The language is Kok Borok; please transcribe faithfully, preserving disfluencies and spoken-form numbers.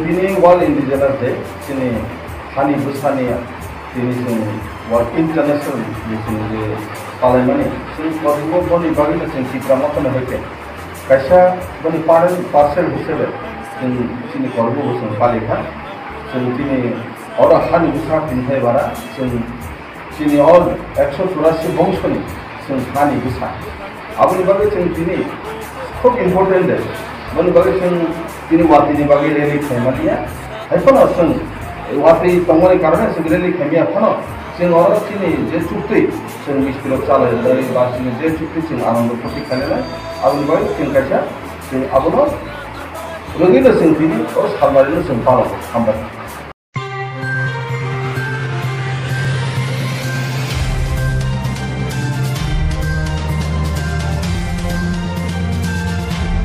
Tini World Indigenous Day, chini hani bwsani tini chwng World International Day chwng je palaimani, chwng kormo boni bagwi no chwng Tipra Motha no hai khe kaisa boni parent parcel hisebe chwng chini kormo bo chwng pali kha. Chwng tini oro hani bwsa tini hai bara chwng chini o ekso churasi bongsoni chwng hani bwsa. Aboni bagwi chwng tini khub important de. Boni bagwi chwng tini watwi ni bagwi rally khaimani ya. Hai phano chwng watwi tongmani karone chwng rally khaimya phano chwng oro chini je chukti chwng misti rok chalai lai ba chini je chukti chwng anando photi khainai. Aboni bagwi chwng kaisa chwng abono rwgwi no chwng tini o salmari no chwng palo hambai.